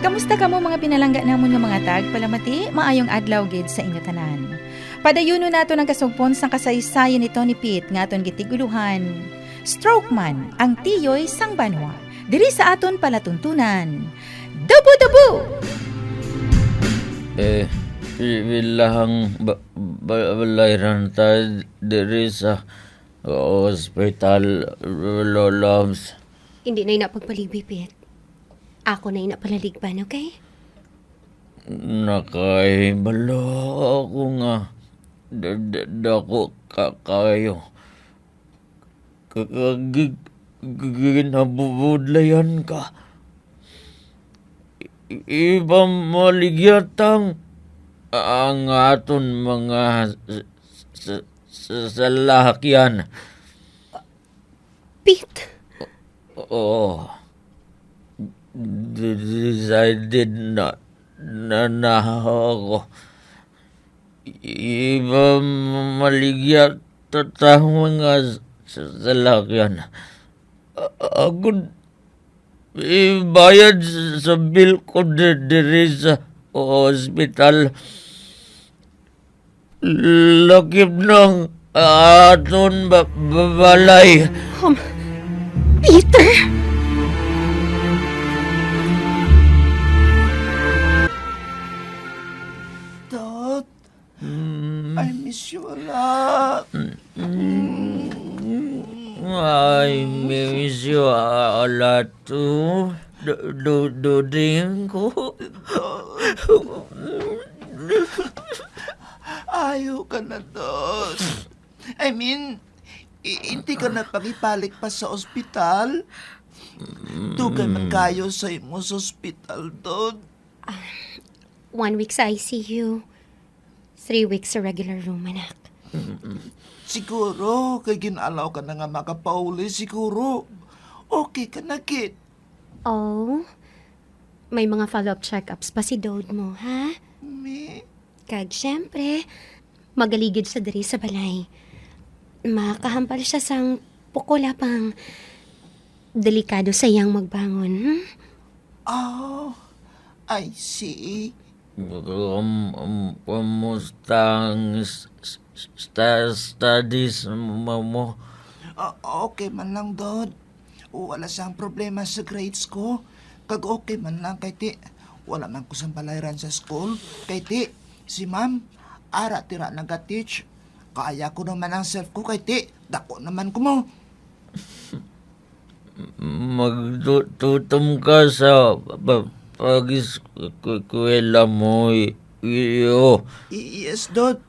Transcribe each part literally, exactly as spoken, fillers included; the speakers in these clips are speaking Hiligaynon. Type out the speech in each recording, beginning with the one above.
Kamusta kamo, mga pinalangga namon nga mga tagpalamati? Maayong adlaw gid sa inyo tanan. Padayunon naton ang kasugpon sang kasaysayan ni Tony Pete nga aton gitig-ulohan, Stroke Man, ang Tiyoy sang Banwa, diri sa aton palatuntunan, Dubo-Dubo! Eh, i-, ilahang ba-, ba-, balayran ta diri sa ospital, lo-, loves. Hindi na ina pagpalibi, Pete. Ako na ina palaligban, okay? Nakahibalo ako nga da-, da-, dako ka kayo. Ka-, ka-, gi-, gi-, ginabudlayan ka. I-, ipamaligya ta ang aton mga s-, s-, s-, salakyan. Pete! Oo. De-, decided na, na, na ako. Ipamaligya ta, ta mga s-, salakyan. A-, agud ibayad sa, sa bill ko di-, diri sa ospital. Lakip nang aton ba-, ba-, balay. Um, Peter! Dot, Mm. I miss you a lot. Mm. I miss you a lot too. Do, do, duding ko. Ayaw ka na, Dot. I mean, i-, hindi ka na pangibalik pa sa ospital. Dugay man Mm. kayo sa imo sa ospital, Dot. Ah, one week sa I C U. Three weeks sa regular room, anak. Mm-mm. Siguro, kay gin-allow ka na nga makapauli, siguro. Okay ka na gid. Oh, may mga follow-up check-ups pa si Dod mo, ha? Mi? Kag, syempre, magaligid siya diri sa balay. Makahambal siya sang pukol, apang delikado sa iyang magbangon, hmm? Oh, I see. Kam-, am-, kamusta ang s-, s-, sta-, studies mo, mo? Ah, okay man lang, Dod. Wala sang problema sa grades ko. Kag okay man lang kay ti, wala man ko sang balayran sa school. Kay ti, si ma'am, ara tira naga-teach. Kaya ko naman ang self ko kay ti, dako naman ko mo. Magtutom ka sa pa-, pag-eskwela mo, i-, iyo. Y-, yes, Dod.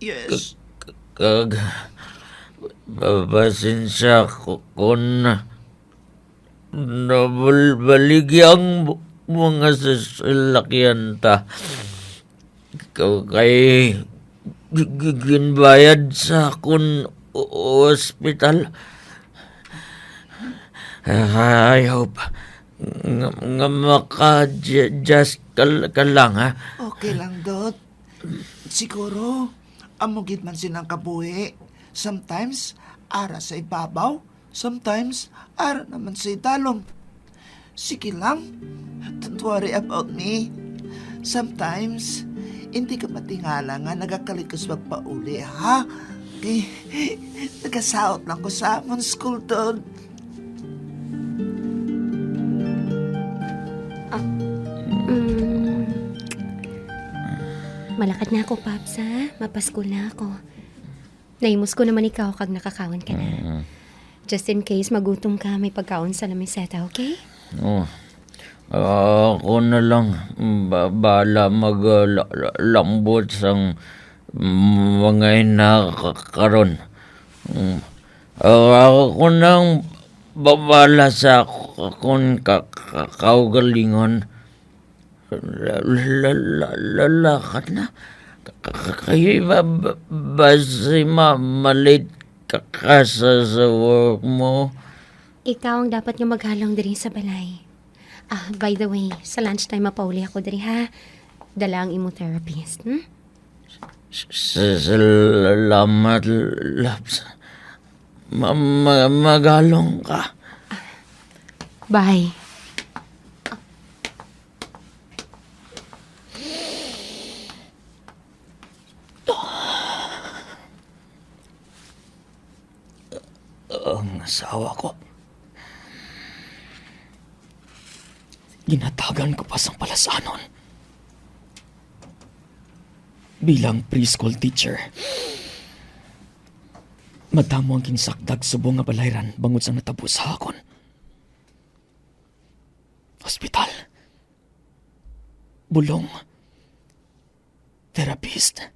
Yes. K-, k-, kag, pa-, pasensya ko kun nabal-, baligya ang bu-, mga sasalakyan ta. Ikaw kay g-, g-, ginbayad sa akon o-, ospital. I hope nga, nga maka-adjust ka, ka lang, ha? Okay lang, Dot. Siguro, amo gid man silang kabuhi. Sometimes, ara sa ibabaw, sometimes, ara naman sa idalom. Sige lang, don't worry about me. Sometimes, hindi ka matingala nga nagakalikos magpauli, ha? Kay, nagasaot lang ko sa amon school, Dot. Ah, mm. Malakad na ako, Paps, ha? Mapaskul na ako. Naimos ko naman ikaw kag nakakaon ka na. Mm. Just in case magutom ka, may pagkaon sa lameseta, okay? Oh. Ah, ako na lang. Ba-, bala mag, ah, la-, la-, lambot sang, mm, mga ina ka-, karon. Mm. Ah, ako nang babala sa ak-, akon ka-, ka-, kaugalingon. La-, la-, la-, la-, lakad na. Ka-, ka-, ka-, kay ba-, ba-, basi ma-, ma-late ka, ka sa, sa work mo. Ikaw ang dapat nga maghalong diri sa balay. Ah, by the way, sa lunchtime mapauli ako diri, ha? Dala ang imo therapist, hmm? S-, s-, salamat, loves. Ma-, ma-, maghalong ka. Bye. asawa ko. Ginhatagan ko pa sang palasanon. Bilang preschool teacher, madamo ang ginsakdag subong nga balayran bangod sang natabo sa akon. Hospital. Bulong. Therapist.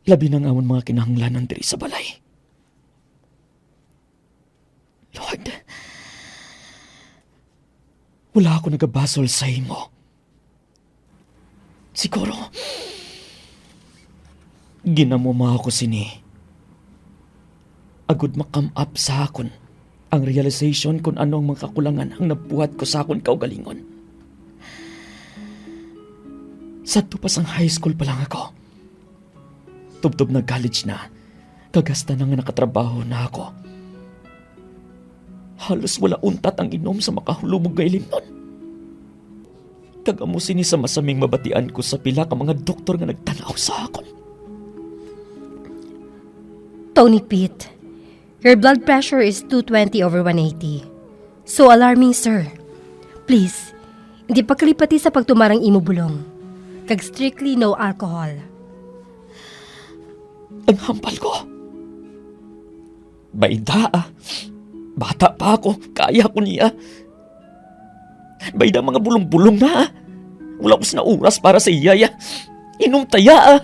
Labi na nga amon mga kinahanglanan diri sa balay. Lord, wala ako nagabasol sa imo. Siguro, ginamuma ako sini agud ma-come up sa akon ang realization kon ano ang mga kakulangan ang nabuhat ko sa akon kaugalingon. Sadto pa sang high school pa lang ako, tubtob nag-college na, kag hasta na nga nakatrabaho na ako, halos wala untat ang inom sa makahulubog nga ilimnon. Kag amo sini sa masaming mabatian ko sa pila ka mga doktor nga nagtan-aw sa akon. Tony Pete, your blood pressure is two twenty over one eighty. So alarming, sir. Please, hindi pagkalipati sa pagtumar ang imo bulong. Kag strictly no alcohol. Ang hambal ko, bayda, ah. Bata pa ako, kaya ko niya. Bayda, mga bulong-bulong na, ah. Wala ko sina oras para sa iya, ya. Inom taya, ah.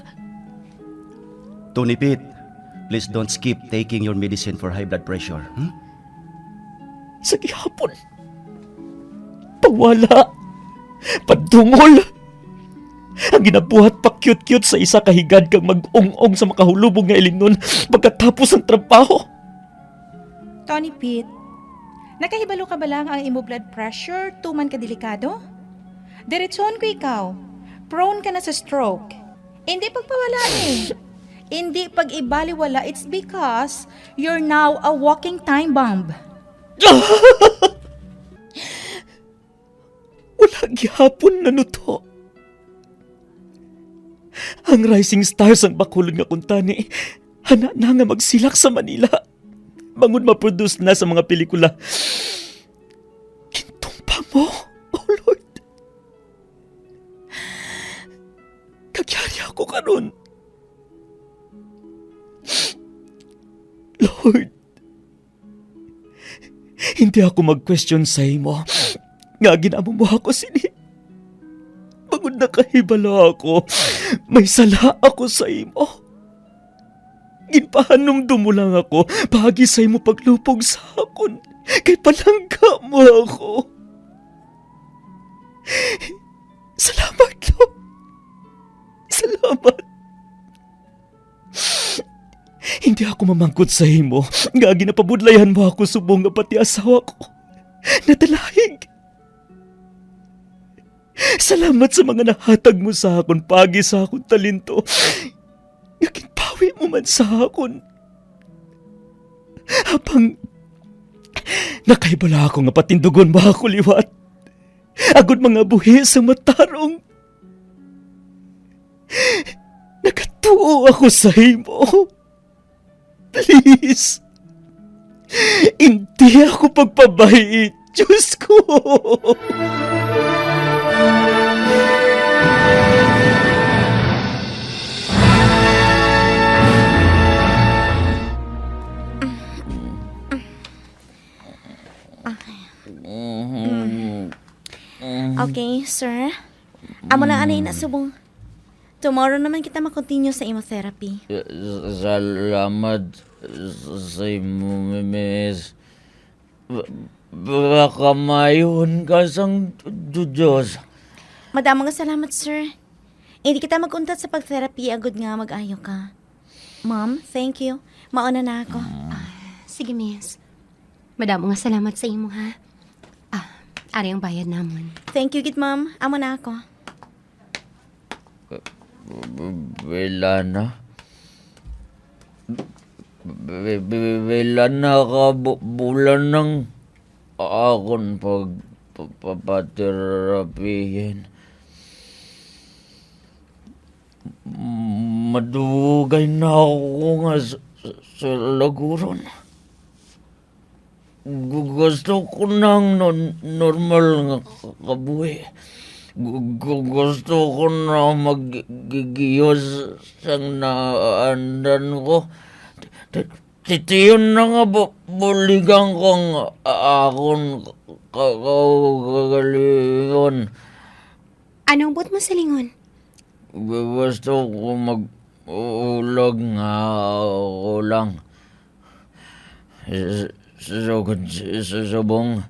Tony Pete, please don't skip taking your medicine for high blood pressure. Hmm? Sa gihapon, pawala, padungol. Ang ginabuhat pa cute-cute sa isa ka higad kag mag-ung-ong sa makahulubog nga ilimnon pagkatapos ang trabaho. Tony Pete, nakahibalo ka bala nga ang imo blood pressure tuman ka delikado? Diretsohon ko ikaw. Prone ka na sa stroke. Hindi pagpawala eh. Hindi pag-ibaliwala, it's because you're now a walking time bomb. Wala gihapon nanuto. Ang rising star sang bakulod nga kuntani, hana na nga magsilak sa Manila. Bangod ma-produce na sa mga pelikula. Gintumpa mo, oh Lord. Kag yari ako karon. Lord, hindi ako mag-question sa imo nga ginamo mo ako sini. Bangod nakahibalo ako, may sala ako sa imo. Ginpahanumdom mo lang ako paagi sa imo paglupog sa akon, kay palangga mo ako. Salamat, Lord. Salamat. Hindi ako mamangkot sa imo nga ginapabudlayan mo ako subong nga pati asawa ko nadalahig. Salamat sa mga nahatag mo sa akon paagi sa akon talento nga ginpawi mo man sa akon. Apang nakahibalo ako nga patindugon mo ako liwat agud mga buhi sa matarong. Nagatuo ako sa imo. Please, hindi ako pagpabayi, Diyos ko. Okay, sir. Amo na ani na subong. Tomorrow naman kita ma-continue sa imo therapy. Salamat sa imo, miss. Baka mayon ka sang Diyos. Madamo nga salamat, sir. Hindi kita mag-untat sa pag-therapy agud nga mag-ayo ka. Ma'am, thank you. Mauna na ako. Sige, miss. Madamo nga salamat sa imo, ha? Ah, ari ang bayad namon. Thank you gid, ma'am. Amo na ako. Wala na. Wala na ka bulan ng akon pag papaterapihin. Madugay na ako nga sa, sa laguron. Gu-, gusto ko ng non-, normal nga k-, kabuhi. Gu-, gu-, gusto ko na maggigiyos sang naandan ko. Ti-, ti-, tiyon na nga bu-, buligan ko ang akon ka-, kaugalingon. Anong buot mo sa lingon? Gu-, gusto ko mag-ulag nga ako lang. S-, sugod s-, sa subong,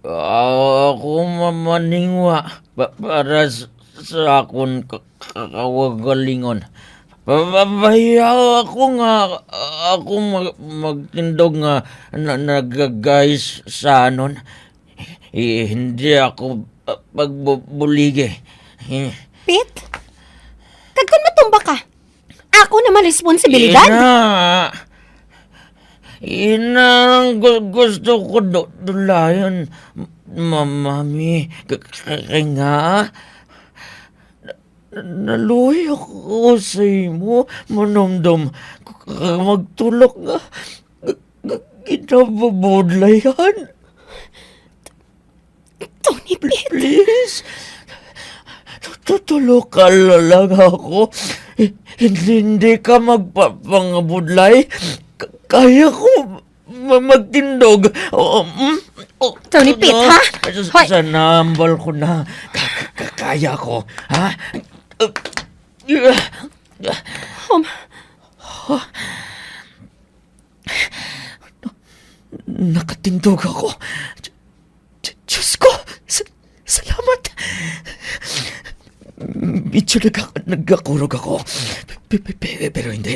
a-, ako ma-, maningwa pa-, para s-, sa akon ka-, ka-, kawagalingon. Pa-, pa-, bayaw ako nga ako mag-, magtindog nga na-, nagagais sa anon. I-, hindi ako pa-, pagbubuligi. Eh. Pete? Kag kon matumba ka, ako na man responsibilidad. Ina! Ina, ang gu-, gusto ko du-, dulayan, ma-, mami. K-, k-, kay nga, na-, naluoy ako sa imo, manumdom. K-, k-, magtulok nga, g-, g-, ginabubudlayan. Tony, Pete. Please. Tutulok ka la-, lang ako. Hindi, hindi ka magpapangabudlay. K-, kaya ko ma-, magtindog. O, mm, o, Tony, Pete, ano? Ha? Sa-, Hoy! Sa nambal ko na. K-, k-, k-, kaya ko. Ha? Um, Nakatindog ako. Di-, di-, Diyos ko! Sa-, salamat! Medyo nag-, nagakurog ako. Pe-, pe-, pe-, pero hindi.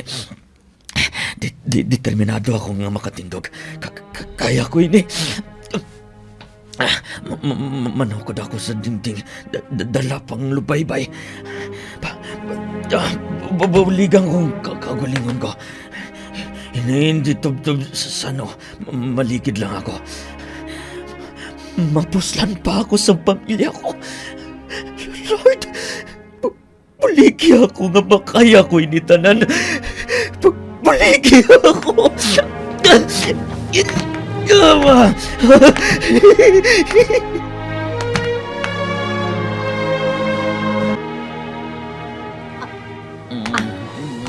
Di-, di-, determinado ako nga makatindog. Ka-, ka-, kaya ko ini. Ah, ma-, ma-, ma-, manukod ako sa dingding. Da-, da-, dala pang lubaybay. Ba-, ba-, ah, ba-, ba-, buligan kong ka-, kaugalingon ko. Hindi tubtob sa sano, ma-, maligid lang ako. Mapuslan pa ako sa pamilya ko. Lord, bu-, buligi ako nga makaya ko ini tanan. Bu-, buligi ako. Yawa. Ah,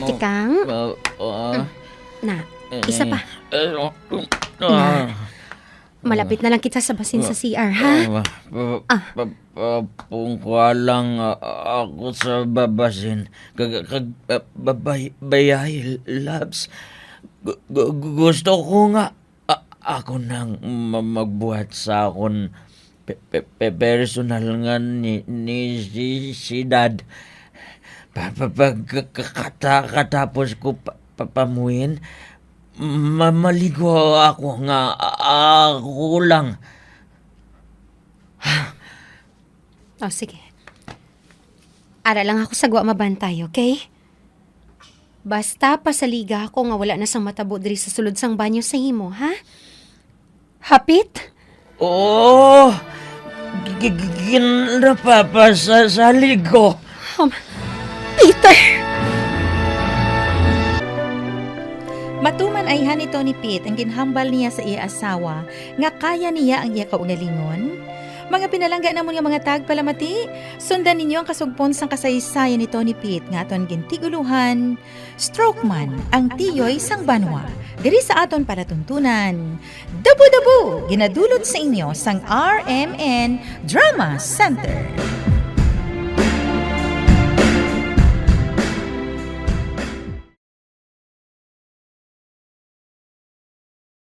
tikang. Ah, ah. Mm. Na, isa pa. Eh, eh, oh, Na. Ah. Malapit na lang kita sa basin sa Ah. C R, ha? Ah, pa-, pa-, Ah. pa-, papungkwa lang, ah, ako sa babasin. Kag, kag, ah, babay-, bayay, loves. Gu-, gu-, gu-, gusto ko nga, ah, ako nang ma-, magbuhat sa akon pe-, pe-, pe-, personal nga ni-, nisisidad. Pa-, pa-, pag ka-, ka-, kata-, katapos ko pa-, pa-, pamuhin, ma-, maligo ako nga a-, ako lang. O, sige. Ara lang ako sa gwa mabantay, okay? Basta pasaliga ako nga wala na sang matabo diri sa sulod sang banyo sa imo, ha? Hapit? Oo. G-, g-, g-, gin-, napapasa-, salig ko. Um, Peter! Matuman ayhan ni Tony Pete ang ginhambal niya sa iya asawa nga kaya niya ang iya kaugalingon. Mga pinalangga namon nga mga tagpalamati, sundan ninyo ang kasugpon sang kasaysayan ni Tony Pete nga aton gintig-ulohan, Stroke Man, ang tiyoy sang banwa. Diri sa aton palatuntunan, Dabo-Dabo, ginadulot sa inyo sang R M N Drama Center.